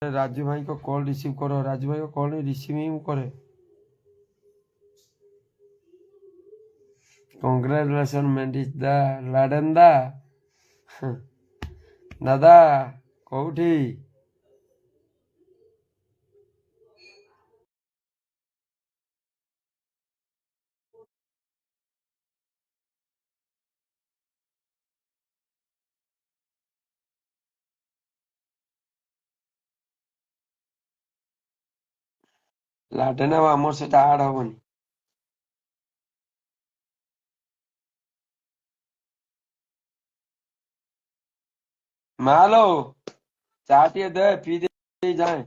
ରାଜୁ ଭାଇଙ୍କ call receive କର। ରାଜୁ ଭାଇଙ୍କ କଲ୍ ରିସିଭ୍ ହିଁ ମୁଁ କରେ। କଂଗ୍ରାଚୁଲେସନ୍ ମେଣ୍ଡିସ୍ ଦା, ଲାଡେନ ଦା, ଦାଦା କୋଉଠି? ଲାଡେନ ଆଉ ଆମର ସେଟା ଆଡ୍ ହବନି। ମାଲୋ ଚା ଟିକେ ଦେ, ପିଇ ଦେଇ ଯାଏ।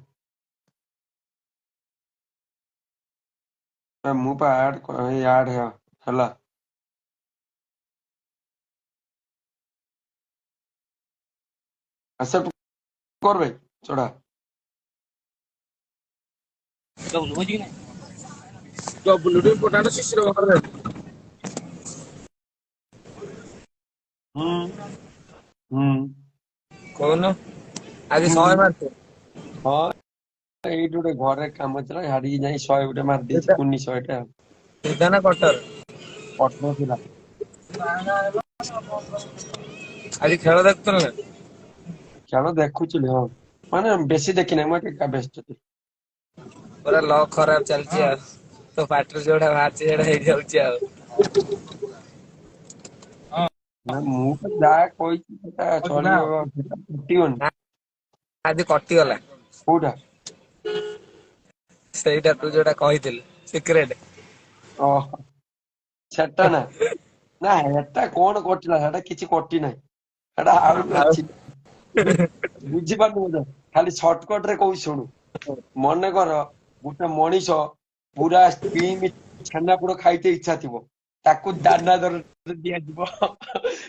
ମୁଁ ପା ଆଡ୍ ଆଡ୍ ହେଲା। ଆକ୍ସେପ୍ଟ କର ଭାଇ, ଚଢା। ଡବ୍ଲୁ ଇମ୍ପୋର୍ଟାଣ୍ଟ ଶିଶିର। ହୁଁ ହୁଁ। କହୁନୁ ଆଜି 100 ମାରିଛୁ। ହଁ, ଏଇଠି ଗୋଟେ ଘରେ କାମ ଥିଲା, ହାରିକି ଯାଇ 100 ଗୋଟେ ମାରିଦେଇଛି, କୁନି 100ଟା। ସିଧା ନା କଟର? କଟର ଥିଲା। ଆଜି ଖେଳ ଦେଖୁଥିଲୁ ନା? ଖେଳ ଦେଖୁଥିଲି, ହଁ, ମାନେ ବେଶୀ ଦେଖିନାହିଁ, ମୁଁ ଟିକେ ବ୍ୟସ୍ତ ଥିଲି। ପୁରା ଲକ୍ ଖରାପ ଚାଲିଛି ଆଉ ତୋ ପାଟିରୁ ଯୋଉଟା ବାହାରୁଛି ସେଇଟା ହେଇଯାଉଛି ଆଉ। ନା, ମୁଁ ତ ଯାହା କହିଛି ସେଟା ଚଳିବ, ସେଟା କଟିବନି। ଆଜି କଟିଗଲା। କୋଉଟା? ସେଇଟା ତୁ ଯୋଉଟା କହିଥିଲୁ ସିକ୍ରେଟ। ଓହୋ, ସେଟା ନା ନା, ହେଟା କଣ କଟିଲା? ସେଟା କିଛି କଟି ନାହିଁ, ସେଟା ଆହୁରି ଅଛି, ବୁଝିପାରୁନୁ ବୋଧେ? ଖାଲି ସର୍ଟକଟ ରେ କହୁଛି ଶୁଣୁ। ମନେକର ଗୋଟେ ମଣିଷ ପୁରା ଷ୍ଟିମ୍ ଛେନାପୋଡ ଖାଇତେ ଇଚ୍ଛା ଥିବ, ତାକୁ ଦାନା ଦର ଦିଆଯିବ,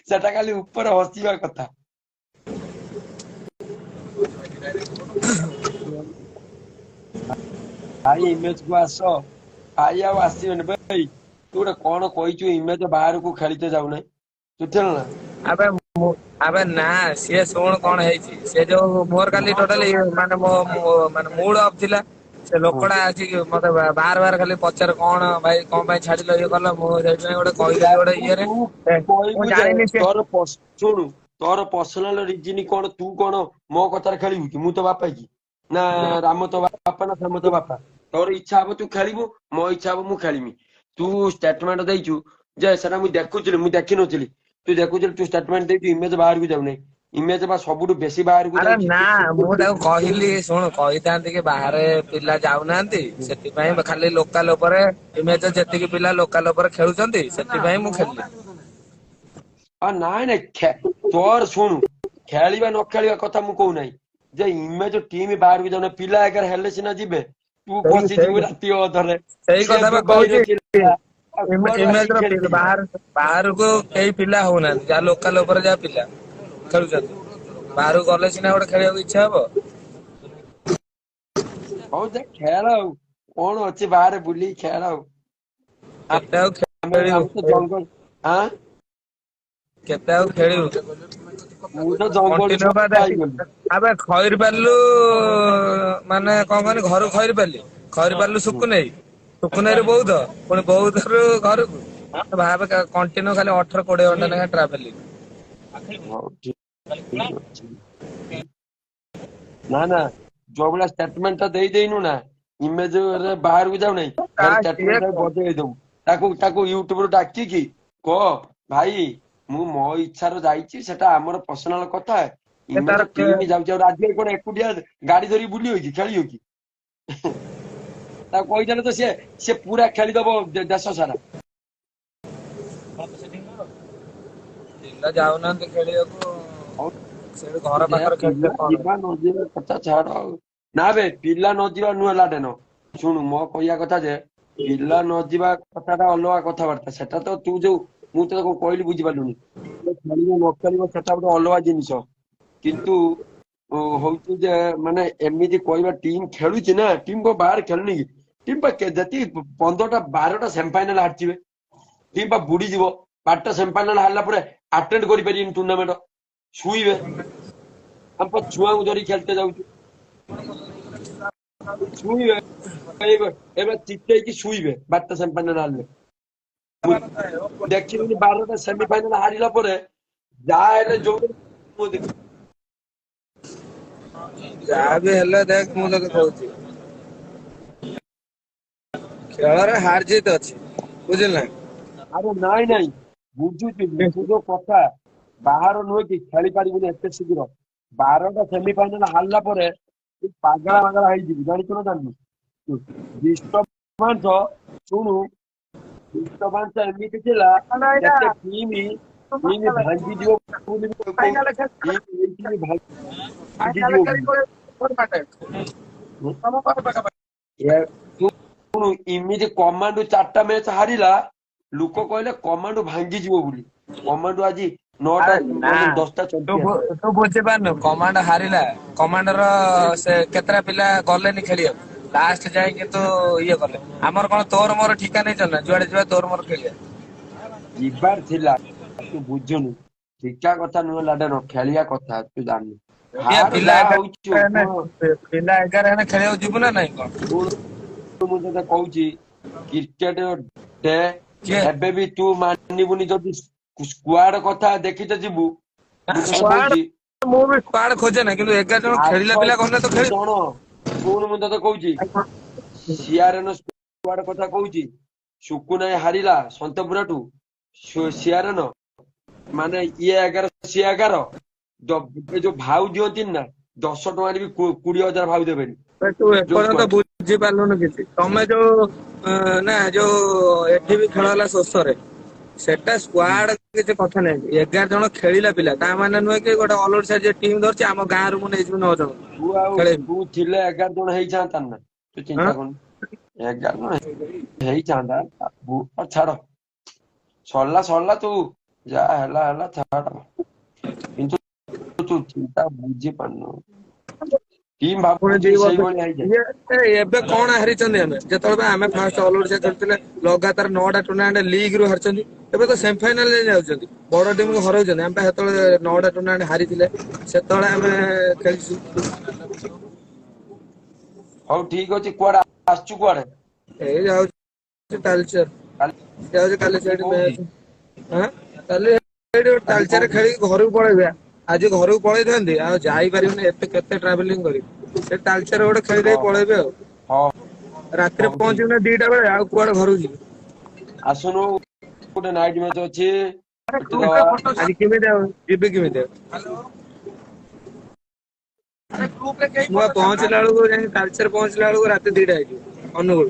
ସେଟା ଖାଲି ଉପରେ ହସିବା କଥା। ଭାଇ, ଇମେଜ କୁ ଆସ ଭାଇ। ଆଉ ଆସିବେନି ଭାଇ। ତୁ ଗୋଟେ କଣ କହିଛୁ, ଇମେଜ ବାହାରକୁ ଖେଳିତେ ଯାଉନାହିଁ, ତୁ ଥିଲୁ ନା? ଆବେ ଆବେ ନା, ସିଏ ଶୁଣ କଣ ହେଇଛି, ସେ ଯୋଉ ମୋର କାଲି ଟୋଟାଲି ମାନେ ମୋ ମାନେ ମୁଡ ଅଫ୍ ଥିଲା, ସେ ଲୋକଟା ଆସିକି ମତେ ବାର ବାର ଖାଲି ପଚାରେ କଣ ଭାଇ, କଣ ପାଇଁ ଛାଡିଲ, ଇଏ କଲ। ମୁଁ ସେଇଥିପାଇଁ ଗୋଟେ କହିଦେଲି ଗୋଟେ ତାକୁ ଇଏରେ ତୁ ମୁଁ କହିବୁ ଯେ ଜାଣିନି ସେ ତୋର ଶୁଣୁ, ତୋର ପର୍ସନାଲ ରିଜିନ କଣ? ତୁ କଣ ମୋ କଥାରେ ଖେଳିବୁ କି? ମୁଁ ତୋ ବାପା କି ନା ରାମ ତୋ ବାପା ନା ଶ୍ୟାମ ତୋ ବାପା? ତୋର ଇଚ୍ଛା ହବ ତୁ ଖେଳିବୁ, ମୋ ଇଚ୍ଛା ହବ ମୁଁ ଖେଳିମି। ତୁ ଷ୍ଟେଟମେଣ୍ଟ ଦେଇଛୁ ଯେ ସେଟା ମୁଁ ଦେଖୁଥିଲି, ମୁଁ ଦେଖିନଥିଲି, ତୁ ଦେଖୁଥିଲୁ। ତୁ ଷ୍ଟେଟମେଣ୍ଟ ଦେଇଛୁ ଇମେଜ ବାହାରକୁ ଯାଉନାହିଁ, ଇମେଜ ବା ସବୁଠୁ ବେଶୀ ବାହାରକୁ ଆରେ ଯାଉଛି। ନା, ମୁଁ ତାକୁ କହିଲି, ଶୁଣୁ, କହିଥାନ୍ତି କି ବାହାରେ ପିଲା ଯାଉନାହାନ୍ତି, ସେଥିପାଇଁ ଖାଲି ଲୋକାଲ ଉପରେ ଇମେଜ ଯେତିକି ପିଲା ଲୋକାଲ ଉପରେ ଖେଳୁଛନ୍ତି, ସେଥିପାଇଁ ମୁଁ ଖେଳିଲି। ହଁ, ନାଇଁ ନାଇଁ, ତୋର ଶୁଣୁ, ଖେଳିବା ନ ଖେଳିବା କଥା ମୁଁ କହୁନାହିଁ ଯେ ଇମେଜ ଟିମ୍ ବାହାରକୁ ଯାଉନା, ପିଲା ଏଗାର ହେଲେ ସିନା ଯିବେ। ତୁ ସେଇ ପଶିଯିବୁ ସେଇ ରାତି ଅଧରେ। ସେଇ ସିଏ କଥା ବା ଦୁବାଇରେ କହୁଛି। ଥିଲା ଆଉ କୁଆଡୁ ଇମେଜ ଆସିକି ର ଖେଳିଯିବ? ବାହାରକୁ କେହି ପିଲା ହଉନାହାନ୍ତି, ଯାହା ଲୋକାଲ ଉପରେ ଯାହା ପିଲା ଖେଳୁଛନ୍ତି। ବାହାରକୁ ଗଲେ ସିନା ଗୋଟେ ଖେଳିବାକୁ ଇଚ୍ଛା ହବ। ହଉ ଯେ ଖେଳ ଆଉ କଣ ଅଛି, ବାହାରେ ବୁଲିକି ଖେଳ ଆଉ। କେତେ ଆଉ ଆମେ ଖେଳିବୁ? ଆମେ ତ ଜଙ୍ଗଲ ଆଁ କେତେ ଆଉ ଖେଳିବୁ? ମୁଁ ତ ଜଙ୍ଗଲ କଣ୍ଟିନ୍ୟୁ ଛୁଆ ବା ଦେଖି ହେଇଗଲି। ଆବେ ଖଇରି ପାରିଲୁ, ମାନେ କଣ କହନି, ଘରୁ ଖଇରି ପାରିଲି, ଖଇରି ପାରିଲୁ ସୁକୁନେଇ, ସୁକୁନେଇରୁ ବୌଦ୍ଧ, ପୁଣି ବୌଦ୍ଧରୁ ଘରକୁ। ଭାବେ କଣ୍ଟିନ୍ୟୁ ଖାଲି 18-20 ଘଣ୍ଟା ଲେଖା ଟ୍ରାଭେଲିଂ। ହଉ ଠିକ ଅଛି। ନା ନା, ଯୋଉ ଭଳିଆ ଷ୍ଟେଟମେଣ୍ଟ ଟା ଦେଇଦେଇନୁ ନା, ଇମେଜ ରେ ବାହାରକୁ ଯାଉନାହିଁ, ଫେର ସିଏ ଷ୍ଟେଟମେଣ୍ଟ ଟାକୁ ବଦଳେଇ ଦବୁ। ତାକୁ ତାକୁ ୟୁଟ୍ୟୁବ ରୁ ଡାକିକି କହ, ଭାଇ ମୁଁ ମୋ ଇଚ୍ଛାରେ ଯାଇଛି, ସେଟା ଆମର ପର୍ସନାଲ କଥା। ସେ ଇମେଜ ତାର ଟିମ୍ ଯାଉଛି, ଆଉ ରାଜ୍ୟ କଣ ଏକୁଟିଆ ଗାଡି ଧରିକି ବୁଲିବ କି ଖେଳିବ କି? ତାକୁ କହିଦେଲେ ତ ସିଏ ସିଏ ପୁରା ଖେଳିଦବ ଦେଶ ସାରା। ପିଲା ଯାଉନାହାନ୍ତି ଖେଳିବାକୁ। ହଉ ସେଠି ଘର ଯେ ପାଖରେ ପିଲା ଖେଳିଲେ କଣ? ଯିବା ନ ଯିବା କଥା ଛାଡ ଆଉ। ନା ବେ, ପିଲା ନ ଯିବା ନୁହେଁ ଲାଡେନ, ଶୁଣୁ, ମୋ କହିବା କଥା ଯେ ପିଲା ନ ଯିବା କଥାଟା ଅଲଗା କଥାବାର୍ତ୍ତା। ସେଟା ତ ତୁ ଯୋଉ ମୁଁ ତ କହିଲି ବୁଝିପାରିଲୁନି। ଖେଳିବ ନ ଖେଳିବ ସେଟା ଗୋଟେ ଅଲଗା ଜିନିଷ, କିନ୍ତୁ ହଉଛି ଯେ ମାନେ ଏମିତି କହିବା, ଟିମ୍ ଖେଳୁଛି ନା, ଟିମ୍ କଣ ବାହାରେ ଖେଳୁନି କି? ଟିମ୍ ପା ଯେତିକି 15ଟା 12ଟା ସେମିଫାଇନାଲ ହାରିଯିବେ, ଟିମ୍ ପା ବୁଡିଯିବ। 12ଟା ସେମିଫାଇନାଲ ହାରିଲା ପରେ ଆଟେଣ୍ଡ କରିପାରିବେନି ଟୁର୍ଣ୍ଣାମେଣ୍ଟ, ଶୁଇବେ। ଆମ ପା ଛୁଆଙ୍କୁ ଧରି ଖେଳତେ ଯାଉଛୁ। ଶୁଇବେ, ଏବେ ଚିତେଇକି ଶୋଇବେ 12ଟା ସେମିଫାଇନାଲ ହାରିଲେ। ଦେଖିବୁନି, 12ଟା ସେମିଫାଇନାଲ ହାରିଲା ପରେ ଯାହା ହେଲେ ଯୋଉ ଯାହା ବି ହେଲେ ଦେଖ, ମୁଁ ତତେ କହୁଛି, ଖେଳରେ ହାର ଜିତ ଅଛି, ବୁଝିଲୁ ନା? ଆରେ ନାଇଁ ନାଇଁ, ବୁଝୁଛି ତୁ ଯୋଉ କଥା। ବାହାର ନୁହେଁ କି ଖେଳି ପାରିବୁନି ଏତେ ଶୀଘ୍ର। 12ଟା ସେମିଫାଇନାଲ ହାରିଲା ପରେ ତୁ ପାଗଳା ମାଗଳା ହେଇଯିବୁ, ଜାଣିଛୁ ନା ଜାଣିନୁ? ଡିଷ୍ଟର୍ବାନ୍ସ, ଶୁଣୁ, ଡିଷ୍ଟର୍ବାନ୍ସ ଏମିତି ଥିଲା, କେତେ ଟିମ୍ ଟିମ୍ ଭାଙ୍ଗିଯିବ ବୋଲି, ଟିମ୍ ଭାଙ୍ଗିଯିବ ବୋଲି। ଶୁଣୁ, ଏମିତି କମାଣ୍ଡୁ 4ଟା ମ୍ୟାଚ ହାରିଲା, ଲୋକ କହିଲେ କମାଣ୍ଡୁ ଭାଙ୍ଗିଯିବ ବୋଲି। କମାଣ୍ଡୁ ଆଜି 9ଟା ଆରେ ନା, 10ଟା ତୁ ଚମ୍ପିଆନ। ତୁ ବୁଝିପାରୁନୁ। କମାଣ୍ଡ ହାରିଲା, କମାଣ୍ଡର ସେ କେତେଟା ପିଲା ଗଲେନି ଖେଳିବାକୁ ଲାଷ୍ଟ ଯାଏ, କିନ୍ତୁ ଇଏ କଲେ। ଆମର କଣ ତୋର ମୋର ଠିକା ନେଇଛନ୍ତି ନା, ଯୁଆଡେ ଯିବା ତୋର ମୋର ଖେଳିବା। ଯିବାର ଥିଲା, ତୁ ବୁଝୁନୁ। ଠିକା କଥା ନୁହେଁ ଲାଡେନ, ଖେଳିବା କଥା, ତୁ ଜାଣିନୁ। ଏ ହାର ପିଲା ଯାହା ହଉଛି 11 ହଉ। ପିଲା 11 ହେଲେ ଖେଳିବାକୁ ଯିବୁ ନା ନାଇଁ କଣ? ଶୁଣୁ, ମୁଁ ତତେ କହୁଛି, କ୍ରିକେଟ ଡେ କିଏ? ଏବେ ବି ତୁ ମାନିବୁନି ଯଦି ସ୍କ୍ୱାଡ କଥା ଦେଖିତେ ଯିବୁ, ମୁଁ ତତେ ସ୍କ୍ୱାଡ କହୁଛି। ମୁଁ ବି ସ୍କ୍ୱାଡ ଖୋଜେ ନା, କିନ୍ତୁ 11 ଜଣ ଖେଳିଲା 8 ପିଲା ଗଲେ ତ ଖେଳିବୁ। ଜଣ, ଶୁଣୁ, ମୁଁ ତତେ କହୁଛି, ସିଆରନ ସ୍କ୍ୱାଡ କଥା କହୁଛି। ସୁକୁନାଇ ହାରିଲା ସନ୍ତପୁରାଠୁ। ସିଆରନ ମାନେ ଇଏ 11, ସିଏ 11। ଏ ଯୋଉ ଭାଉ ଦିଅନ୍ତିନି ନା, 10 ଟଙ୍କାରେ ବି 20,000 ଭାଉ ଦେବେନି। ତୁ ଯୋଉ ଏପର୍ଯ୍ୟନ୍ତ ସ୍କ୍ୱାଡ ବୁଝି ପାରିଲୁନି କିଛି। ତମେ ଯୋଉ ନା ଯୋଉ ଏଠି ବି ଖେଳ ହେଲା ଶୋଷରେ, ସେଟା ସ୍କ୍ୱାଡ କିଛି କଥା ନାହିଁ। 11 ଜଣ ଖେଳିଲା ପିଲା, ତା ମାନେ ନୁହେଁ କି ଗୋଟେ ଅଲ ଓଡିଶା ଯିଏ ଟିମ୍ ଧରିଛି, ଆମ ଗାଁରୁ ମୁଁ ନେଇଯିବି 9 ଜଣ ତୁ ଆଉ ଖେଳେଇବି। ତୁ ଥିଲେ 11 ଜଣ ହେଇଥାନ୍ତା ନା? ତୁ ହଁ। ଚିନ୍ତା କରୁନୁ, 11 ଜଣ ହେଇଥାନ୍ତା। ଛାଡ, ସରିଲା ସରିଲା, ତୁ ଯାହା ହେଲା ହେଲା, ଛାଡ। କିନ୍ତୁ ତୁ ଚିନ୍ତା ବୁଝିପାରୁନୁ, ଟିମ୍ ପୁଣି ଦି ଭାବୁଛି ବର୍ଷ ସେଇଭଳିଆ ହେଇଯାଏ। ଇଏ ଏବେ କଣ ହାରିଛନ୍ତି ଆମେ? ଯେତେବେଳେ ଆମେ ଫାଷ୍ଟ ଅଲ ଓଡିଶା ଖେଳୁଥିଲେ, ଲଗାତାର 9ଟା ଟୁର୍ଣ୍ଣାମେଣ୍ଟ ଲିଗ ରୁ ହାରିଛନ୍ତି। ଏବେ ତ ସେମିଫାଇନାଲ ଯାଏ ଯାଉଛନ୍ତି, ବଡ ଟିମ୍ କୁ ହରଉଛନ୍ତି। ଆମେ ସେତେବେଳେ 9ଟା ଟୁର୍ଣ୍ଣାମେଣ୍ଟ ହାରିଥିଲେ, ସେତେବେଳେ ଆମେ ଖେଳିଛୁ। ହଉ, ଠିକ ଅଛି। କୁଆଡେ ଆସୁଛୁ, କୁଆଡେ? ଏଇ ଯାଉଛି ତାଲଚେର। ଯାଉଛି କାଲି କାଲି ସେଇଠି କୋଉଠି? ମ୍ୟାଚ୍। ହଁ, କାଲି ସେଇଠି ଗୋଟେ କାଲି ତାଲଚେରରେ କୋଉଠି? ଖେଳିକି ଘରକୁ ପଳେଇବି। ଆଜି ଘରକୁ ପଳେଇଥାନ୍ତି, ଆଉ ଯାଇପାରିବିନି। ଏତେ କେତେ ଟ୍ରାଭେଲିଂ କରିବି? ସେ ତାଲଚେର ଗୋଟେ ଖେଳି ଦେଇ ହଁ ପଳେଇବି ଆଉ। ହଁ ରାତିରେ ହଉ, ଠିକ। ପହଞ୍ଚିବି ନା 2ଟା ବେଳେ, ଆଉ କୁଆଡେ ଘରକୁ ଯିବି? ଆସୁନୁ, ଗୋଟେ ନାଇଟ୍ ମ୍ୟାଚ୍ ଅଛି, ପିଟି ଦବା। ଆଜି କେମିତି ଆଉ ଯିବି, କେମିତି ଆଉ? ମୁଁ ପହଞ୍ଚିଲା ବେଳକୁ, ଯାଇକି ତାଲଚେର ପହଞ୍ଚିଲା ବେଳକୁ ରାତି 2ଟା ହେଇଯିବ, ଅନୁଗୁଳ।